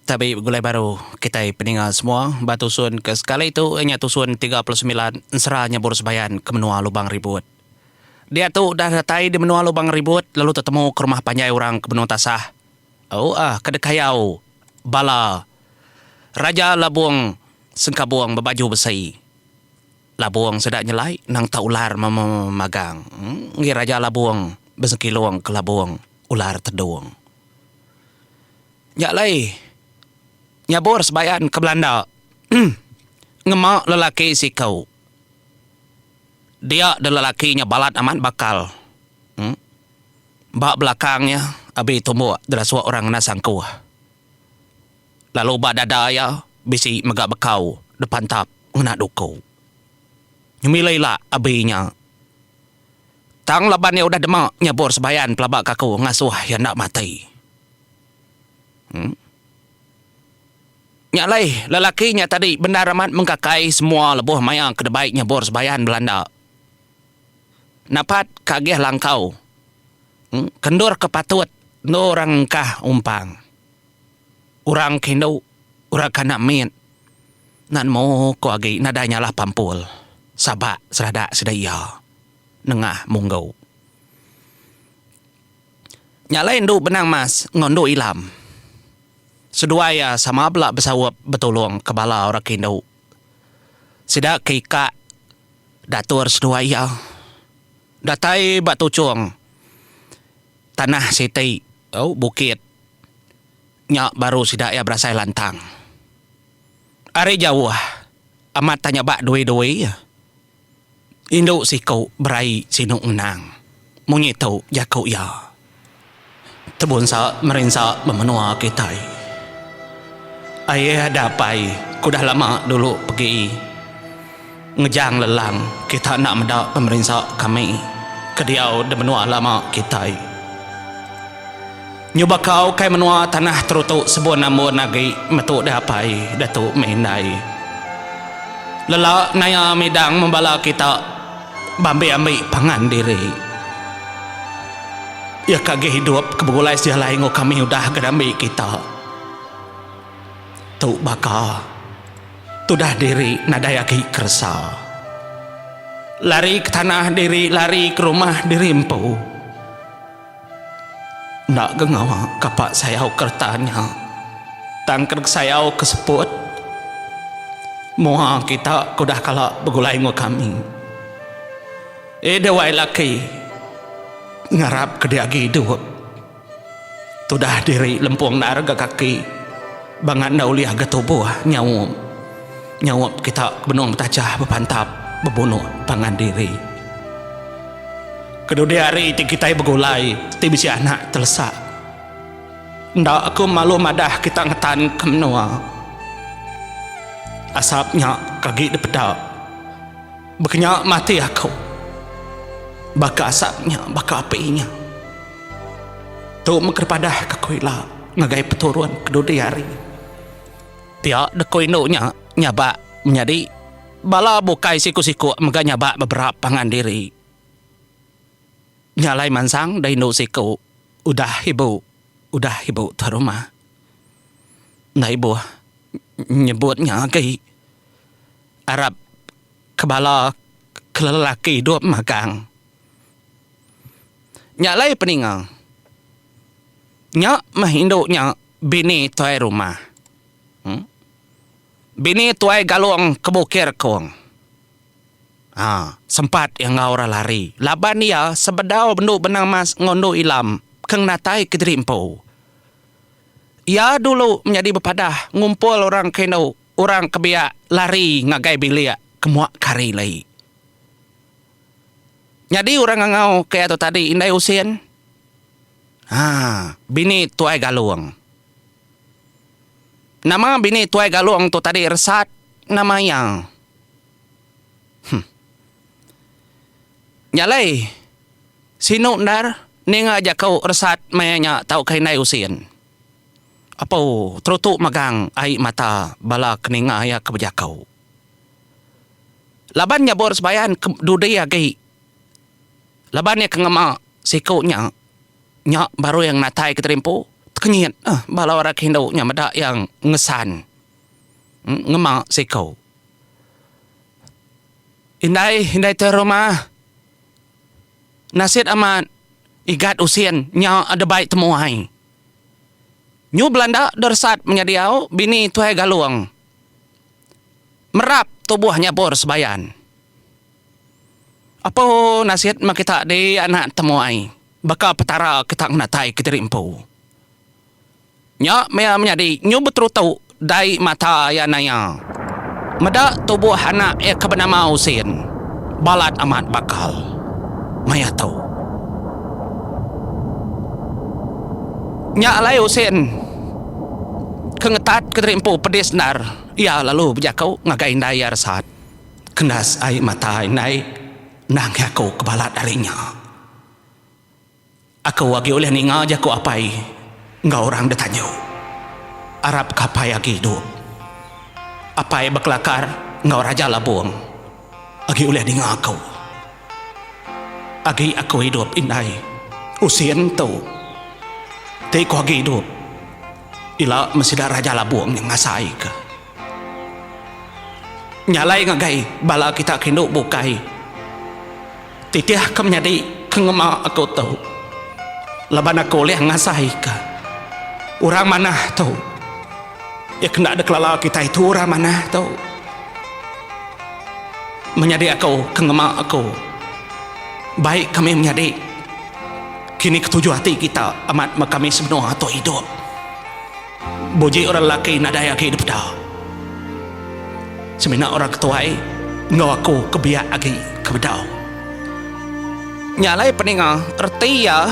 Tabi begulai baru kitai peninga semua ba tusun ke sekali tu iya nya tusun 39 Ensera Nyabur Sebayan ke menua Lubang Ribut. Diatu udah datai di menua Lubang Ribut lalu tetemu ke rumah panjai orang ke benung tasah. Au ah ke dikayau bala Raja Labung Sengkabung bebaju besi. Labung sida nyelai nang tau ular memagang. Enggi Raja Labung besengkilung ke labung ular tedung. Nya alai, nyabur sebayan ke belanda ngema lelaki siku. Dia da lelaki nya balat amat bakal. Ba belakang iya abi tumbuk derasuk orang ngena sangkuh. Lalu ba dada iya bisi mega bekau depantap ngena duku. Nyemila ila abi nya. Tang laban iya udah dema nyabur sebayan pelaba ka aku ngasuh iya enda mati. Em. Nya alai, lelaki nya tadi bendar amat mengkakai semua lebuh maya ke debai nyebur sebayan belanda. Napat ke agih langkau. Em, ke endur ke patut endur orang engkah umpang. Orang ke indu, orang ke anak mit enda nemu ku agi nadai nyalah pampul sabak seradak sida iya nengah munggu. Nya alai endu Benang Mas enggau endu Ilam. Seduai iya sama bela besaup betulung ke bala orang ke indu. Sida ke ika datur seduai iya. Datai ba tuchung tanah siti au bukit nya baru sida iya berasai lantang. Ari jauh amat tanya ba dui-dui. Indu siku berai sinu ngenang. Munyi tu jaku iya. Tebunsa merinsa ba menua kitai. Aye ada apai ke udah lama dulu pegi ngejang lelang kita enda meda pemerinsa kami ke diau di menua lama kitai. Nyu baka ukai menua tanah terutu sebun ambun agi metu deh apai datu meh indai. Lela naya midang membala kita beambi ambi pangan diri. Iya ke agi idup ke begulai sejalai enggau kami udah ga diambi kita. Tu baka tudah diri nadai agi keresa. Lari ke tanah diri lari ke rumah diri empu. Enda ga ngawa kapa sayau kereta nya. Tang ke sayau ke seput mua kita ke udah kala begulai enggau kami. Eh deh wai laki ngarap ke dia agi idup. Tudah diri lempung endar ga kaki bangat enda ulih ga tubuh nyaup. Nyaup kita ke benung betajah bepantap bebunuh pangan diri. Kedudi hari ti kitai begulai ti bisi anak telesak. Enda aku malu madah kita ngetan ke menua. Asap nya ke agi dipeda. Bekenya mati aku. Baka asap nya baka api nya. Tu meh ke dipadah ke aku ila ngagai peturun kedudi hari. Pia deka indu nya nyabak menyadi bala bukai siku-siku mega nyabak beberap pangan diri. Nya alai mansang da indu siku udah ibu udah ibu tuai rumah. Enda ibuh nyebut nya agi arap ke bala ke lelaki idup magang. Nya alai peninga nya meh indu nya bini tuai rumah. Bini tuai Galong ke Bukir Kong. Ha, sempat iya enggau orang lari laban iya sebedau bendu Benang Mas enggau Endu Ilam ke ngenatai kediri empu. Iya dulu menyadi bepadah ngumpul orang ke indu, orang ke biak lari ngagai bilik ke muak ke hari lei. Nyadi orang ngangau ke iya tu tadi indai Usin. Ha, bini tuai Galong. Nama bini tuai Galong tu tadi Resat nama iya. Huh. Nya alai sinu endar ninga jaku Resat maya nya tauka indai Usin. Apu terutu magang ai mata bala ke ninga iya ke bejaku. Laban nyabur sebayan ke dudi agi laban iya ke ngema siku nya, nya baru iya ngenatai ke terimpu. Tekenyit bala orang ke indu nya meda iya ngesan ngema siku. Indai, indai tuai rumah. Nasit amat Igat Usin nya debai temuai. Nyu belanda deresat menyadi au bini tuai Galung. Merap tubuh nyabur sebayan. Apo nasit meh kita di anak temuai baka petara kita ngenatai kediri empu. Nya meh menyadi nyu beterutu dai mata iya naya. Meda tubuh anak iya ke benama Usin balat amat bakal maya tu. Nya alai Usin ke ngetat kediri empu pedis endar iya lalu bejaku ngagai indai iya Resat. Kendas ai mata indai endang ke aku ke balat ari nya. Aku agi ulih ninga jaku apai enggau orang da tanju. Arap ke apai agi idup. Apai bekelakar enggau Raja Labung agi ulih ninga aku. Agi aku idup indai Usin tu. Ti ku agi idup ila meh sida Raja Labung nya ngasai ke. Nya alai ngagai bala kita ke indu bukai. Titih ke menyadi ke ngema aku tu laban aku ulih ngasaika orang manah tu. Iya ke enda dikelala kitai tu orang manah tu. Menyadi aku ke ngema aku bai kami menyadi kini ketuju ati kita amat meh kami semenua tu idup. Buji orang lelaki nadai agi dipeda. Semina orang ke tuai enggau aku ke biak agi ke bedau. Nya alai peninga reti iya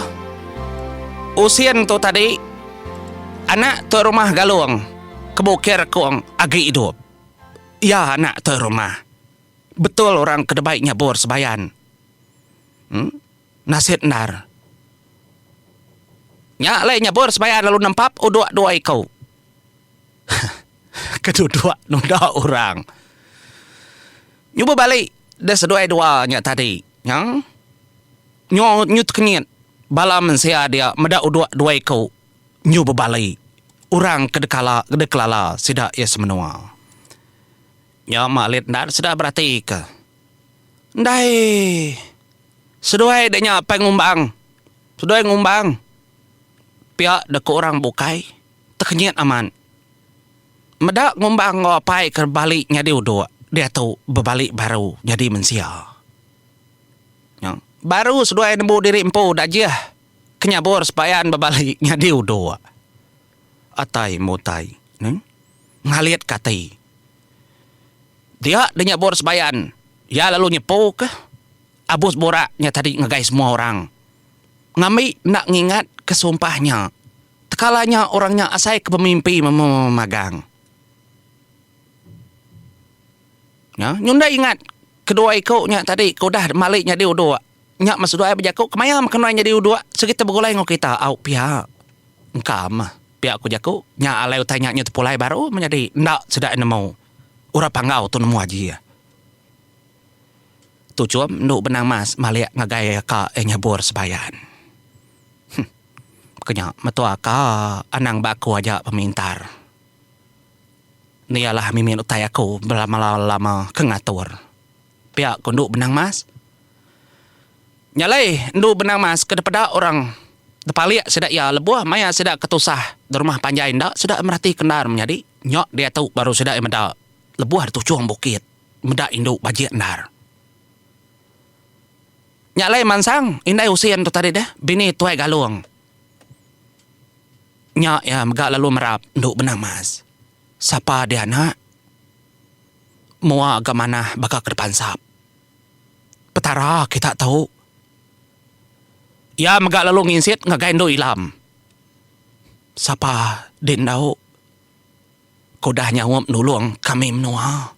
Usin tu tadi anak tuai rumah Galong ke Bukir Rekong agi idup. Iya anak tuai rumah. Betul orang ke debai nyabur sebayan. Nasit endar. Nya alai nyabur sebayan lalu nempap uduk dua iku. Ke duduk nunda orang. Nyuba balik deh seduai dua nya tadi. Nya. Nyu nyu tekenyit bala mensia dia meda uduk dua iku nyu bebali orang ke dekala dekelala sida iya semenua. Nya malit endar sida beratika. Endai. Seduai dek nya apai ngumbang. Seduai ngumbang. Pia dek ku orang bukai tekenyit amat. Meda ngumbang enggau apai ke bali nyadi uduk diatu bebali baru nyadi mensia. Nya baru seduai nembu diri empu dajih ke nyabur sepayan bebali nyadi uduk. Atai mutai neh ngalit ke ati. Dia deh nyabur sebayan iya lalu nyepu ke abus burak nya tadi ngagai semua orang. Ngambi enda ngingat ke sumpah nya. Tekala nya orang nya asai ke bemimpi memagang. Nya nyundai ingat kedua iku nya tadi ke udah mali nyadi uduk. Nya meh seduai bejaku kemaya meh kenuai nyadi uduk sereta begulai enggau kita au pia. Engka meh pia ku jaku nya alai utai nya nyu tepulai baru meh nyadi enda sida nemu. Orang Panggau tu nemu aji iya. Tuchum endu benang mas malik ngagai aka iya nyabur sebayan. Huh. Ke nya metua aka anang ba aku aja pemintar. Ni alah mimit utai aku belama-lama ke ngatur. Pia ku endu benang mas. Nya alai endu benang mas ke dipeda orang depalik sida iya lebuh maya sida ke tusah di rumah panjai enda sida merati ke endar menyadi nya diatu baru sida iya meda lebuh dituchung bukit meda indu bajik endar. Nya alai mansang indai Usin tu tadi deh bini tuai Galong. Nya iya mega lalu merap endu benang mas. Sapa dia anak? Mua ga manah baka ke depansap. Petara kita tu. Iya mega lalu nginsit ngagai endu Ilam. Sapa di endu ke udah nyaup nulung kami menua.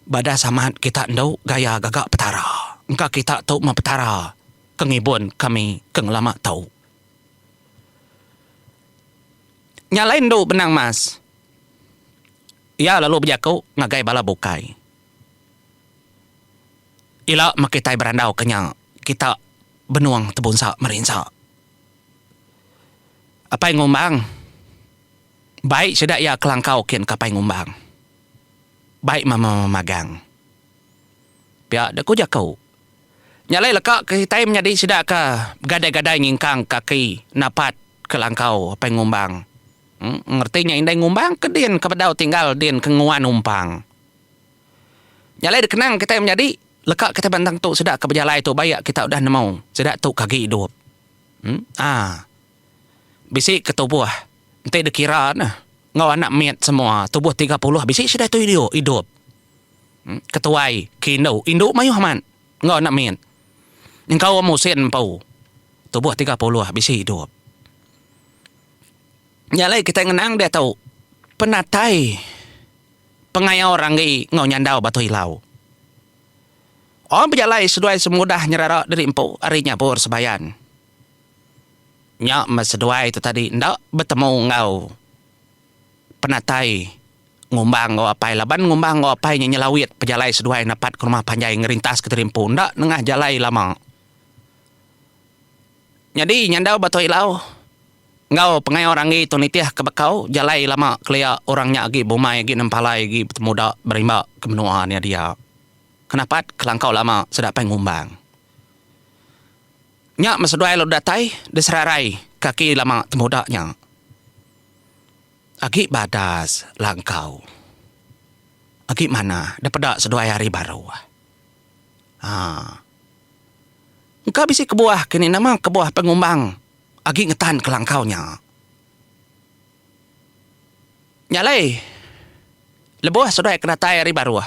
Badas amat kita endu gaya gaga Petara. Engka kita tu meh Petara ke ngibun kami ke ngelama tu. Nya alai endu Benang Mas. Iya lalu bejaku ngagai bala bukai. Ila meh kitai berandau ke nya, kita benung tebunsa merinsa. Apai Ngumbang bai sida iya ke langkau kin ke Apai Ngumbang. Bai memagang. Pia deh ku jaku. Nya alai leka ke kitai menyadi sida ke begadai-gadai nyingkang kaki napat ke langkau Apai Ngumbang. Ngerti nya indai Ngumbang ke din ke bedau tinggal din ke nguan umpang. Nya alai dikenang kitai menyadi leka kitai bantang tu sida ke bejalai tu baik kita udah nemu sida tu ke agi idup. Aa. Bisi ke tubuh enti dikira neh enggau anak mit semua tubuh 30 bisi sida tu idup. Ketuai ke indu, indu mayuh amat enggau anak mit. Nyengkaum usin empu tubuh 30 bisi idup. Nya alai kitai ngenang diatu penatai pengayau Ranggi enggau Nyandau Batu Ilau. Orang bejalai seduai semudah nyerara diri empu ari nyabur sebayan. Nya meh seduai tu tadi enda betemu enggau penatai ngumbang enggau apai laban ngumbang enggau apai nya nyelawit pejalai seduai napat ke rumah panjai ngerintas ke diri empu enda nengah jalai lama. Nyadi Nyandau Batu Ilau enggau pengayau Ranggi tu nitih ke bekau jalai lama kelia orang nya agi bumai agi nempalai agi betemuda berimba ke menua nya dia. Kenapat ke langkau lama sida pai ngumbang. Nya meh seduai lalu datai diserarai kaki lama temuda nya. Agi badas langkau. Agi manah dipeda seduai hari baru. Haa. Engka bisi kebuah kini nama kebuah pengumbang agi ngetan ke langkau nya. Nya alai, lebuh seduai ke datai ari baruh,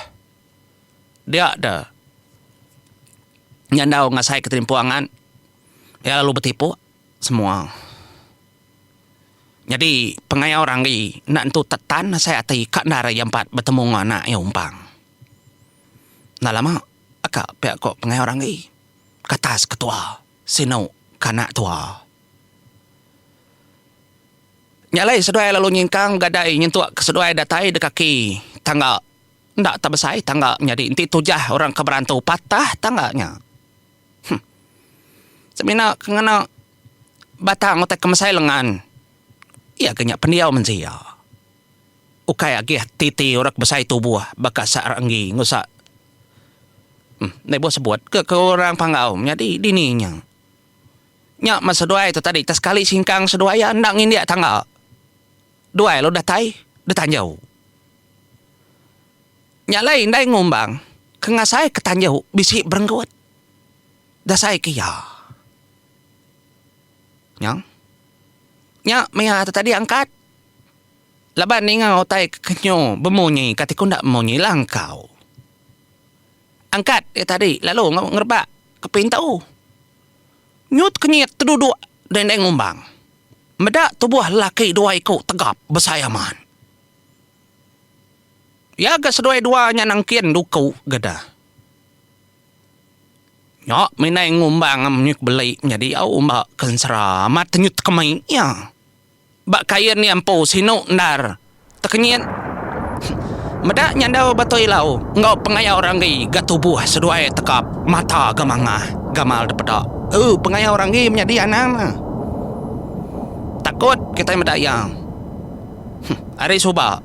dia deh nyandau ngasai ke terimpu angat, iya lalu betipuk semua. Nyadi pengayau Ranggi enda entu tetan asai ati ka endar iya empat betemu enggau anak iya Umpang. Enda lama aka pia ko pengayau Ranggi, katas ketua. Sinu ke anak tua. Nya alai seduai lalu nyingkang begadai nyentuk ke seduai datai de kaki tangga. Enda tak besai tangga nyadi enti tujah orang ke berantu patah tangga nya. Huh. Semina ke ngena batang utai ke mesai lengan. Iya ke nya pendiau mensia. Ukai agih titi orang ke besai tubuh baka sa enggi ngusa. Enda ibuh sebut ke ke orang Panggau menyadi dini nya. Nya men seduai tu tadi tak sekali singkang seduai iya enda ngindik tangga. Duai lalu datai ditanjau. Nya alai indai ngumbang ke ngasai ke tanjau bisi berenggut dasai ke iya. Nya. Nya maya tu tadi angkat. Laban ninga utai ke kenyu bemunyi kati ku enda munyi langkau. Angkat iya tadi lalu ngerebak ke pintu. Nyut kenyit teduduk dendeng ngumbang. Meda tubuh lelaki dua iku tegap besai amat. Iya ga seduai dua nya nangkin duku ga dah. Nya minai ngumbang menyuk beli nyadi au ba kensera amat tenyut tekemi iya. Ba kain iya empu sinu endar tekenyit meda nyandau Batu Ilau enggau pengayau Ranggi ga tubuh seduai tekap mata ga mangah gamal dipeda. Ooh pengayau Ranggi menyadi anang ne. Takut kitai meda iya. Huh ari suba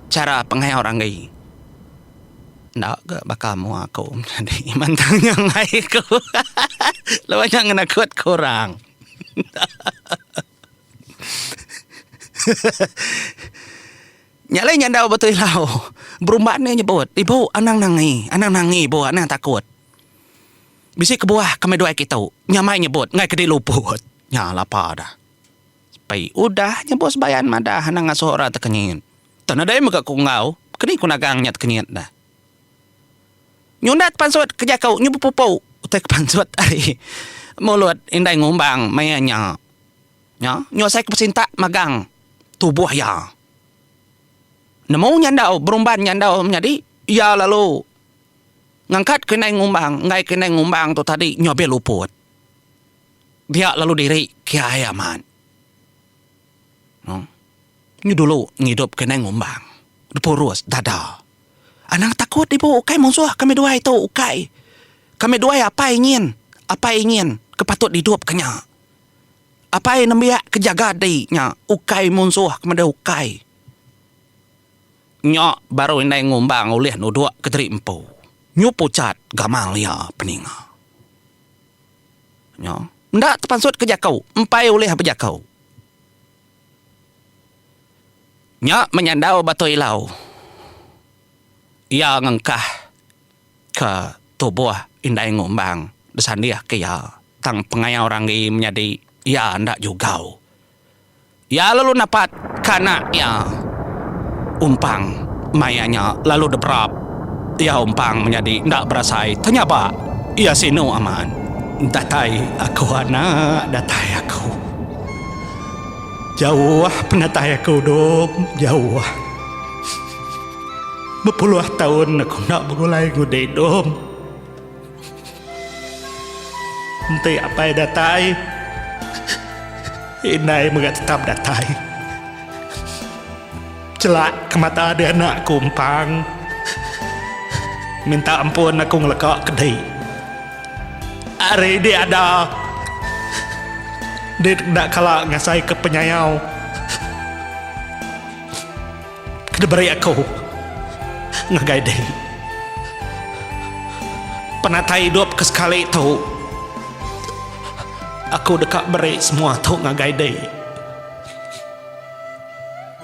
chara pengayau Ranggi enda ga baka mua aku menyadi mantang nya enggai ku laban nya ngenakut ke orang. Nya alai nyandau betul ilau. Berumban iya nyebut, Ibu anang nangi, anang nangi ibu, anang takut. Bisi kebuah kami duai kitu, nyamai nyebut enggai ke diluput. Nya lapa dah. Sepi udah nyebut sebayan madah anang ngasuh orang tekenyit. Tang nadai mega ku enggau, keni ku nagang nya tekenyit dah. Nyundat pansut ke jaku nyu bepupu utai ke pansut ari mulut indai ngumbang maya nya. Nya, nyu asai ke besintak magang tubuh iya. Nemu nyandau berumban nyandau menyadi, iya lalu ngangkat ke indai ngumbang, enggai ke indai ngumbang tu tadi nyu abis luput. Dia lalu diri kiai amat. Nyu dulu ngidup ke indai ngumbang, dipurus dada. Anang takut ibu ukai munsuh kami duai tu ukai. Kami duai apai nyin, apai nyin ke patut didup ke nya. Apai nembiak ke jaga di nya ukai munsuh ke meda ukai. Nya baru indai ngumbang ulih nuduk kediri empu. Nyu puchat gamal iya peninga. Nya enda tepansut ke jaku empai ulih bejaku. Nya menyandau Batu Ilau. Iya ngengkah ke tubuh indai ngumbang besandih ke iya tang pengayau Ranggi menyadi iya enda jugau. Iya lalu napat ke anak iya Umpang maya nya lalu deberap iya Umpang menyadi enda berasai tenyabak iya sinu amat. Datai aku anak datai aku. Jauh penatai aku dom jauh. Bepuluh taun aku enda begulai ngudi dom. Enti apai datai, indai mega tetap datai. Chelak ke mata deh anak ku empang. Minta ampun aku ngeleka ke dei. Ari di ada dei enda kala ngasai ke penyayau. Ke diberi aku ngagai dei. Penatai idup ke sekali tu, aku deka meri semua tu ngagai dei.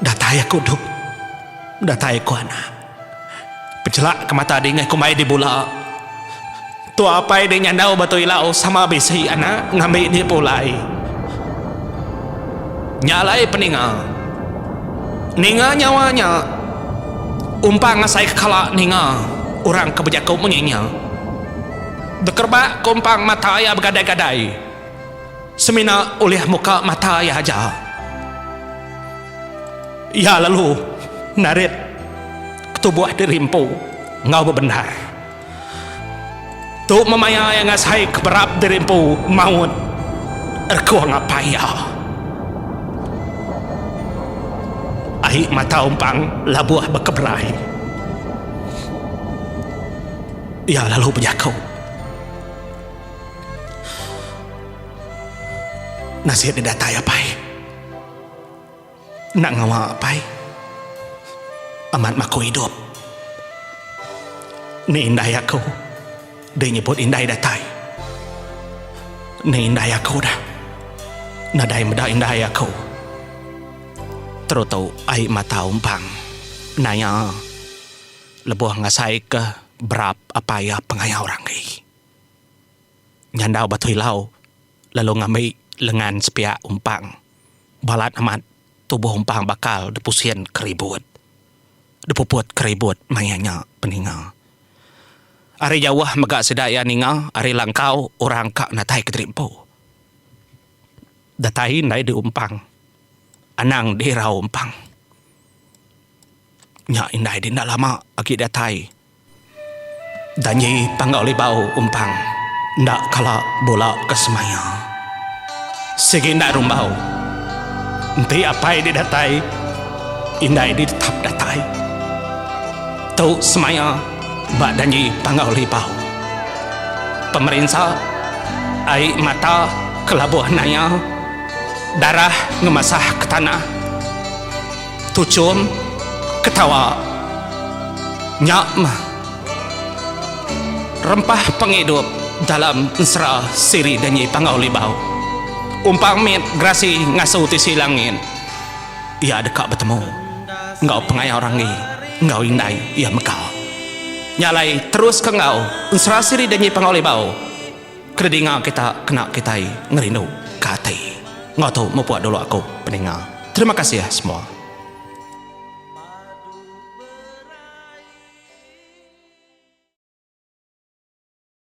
Datai aku tu, datai aku anak. Pechelak ke mata dei ngai kumbai dei bula. Tua apai dei nyandau batu ilau sama bisi anak ngambi dei pulai. Nya alai peninga. Ninga nyawa nya umpang asai ke kala ninga orang ke bejaku munyi nya. Bekerebak ke umpang mata iya begadai-gadai. Semina ulih muka mata iya aja. Iya lalu narit ketubuh diri empu enggau bebendar. Tu memaya iya ngasai ke berap diri empu maut rekung apai iya. Ai mata umpang labuh bekeberai. Iya lalu bejaku. Nasib iya datai apai. Enda ngawa apai. Amat maku idup. Ni indai aku. Dei nyebut indai datai. Ni indai aku dah. Nadai meda indai aku. Terutu ai mata umpang naya lebuh ngasaika berap apai iya pengayau ranggi. Nyandau Batu Ilau lalu ngambi lengan sepiak umpang. Balat amat tubuh umpang bakal depusin keribut. Depuput keribut maya nya peninga. Ari jauh mega sida iya ninga ari langkau orang ka natai kediri empu. Datai indai diumpang anang dirau umpang. Nya indai di enda lama agi datai. Danji Panggau Libau Umpang enda kala bula ke semaya. Sigi enda rumbau. Enti apai di datai, indai di tetap datai. Tu semaya ba Danji Panggau Libau. Pemerinsa, ai mata ke labuh naya, darah ngemasah ke tanah. Tuchum ketawa nya meh rempah pengidup dalam ensera siri Danyi Panggau Libau. Umpang mit gerasi ngasu tisi langit iya deka betemu enggau pengayau Ranggi enggau indai iya mega. Nya alai teruska enggau ensera siri Danyi Panggau Libau. Kena dinga kita kena kitai ngerindu ka ati. Enggau tu mupuk dulu aku peninga. Terima kasih semua.